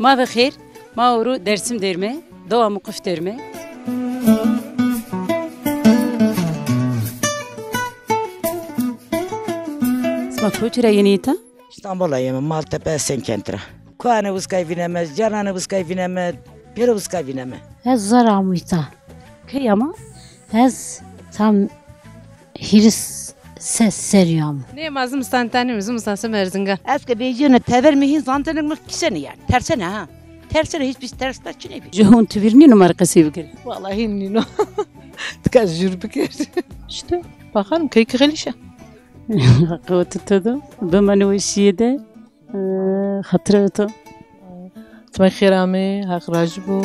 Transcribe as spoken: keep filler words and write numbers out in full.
Ma ve xêr, ma ewro Dersim derme, dewa Muqif derme. Sima kotî ra yenî îta? Îstanbul ra yeme, Maltepe Esenkent ra. Koane wizkay vîneme, canane wizkay vîneme, pêro wizkay vîneme. Ez zor amo îta. Key ama? Ez tam hîris ses serî amo. Nê ma zimistan tanîme, zimistan sime Erzingan. Ez ke vejîyene tever mi hîn zantenek mi kîsene yanî. Tersene ha. Tersene, hîç bir ters çinê bî. Cihon tu vîr nîno ma rê qesey bikir. Wallahî nîno. Tika jûr bikir. İşte bakalım keyki xelîşe. Qewetê to de. Bimane weşîye de. E, xatirê to. Ti ma xêr amê, Heq rajî bo.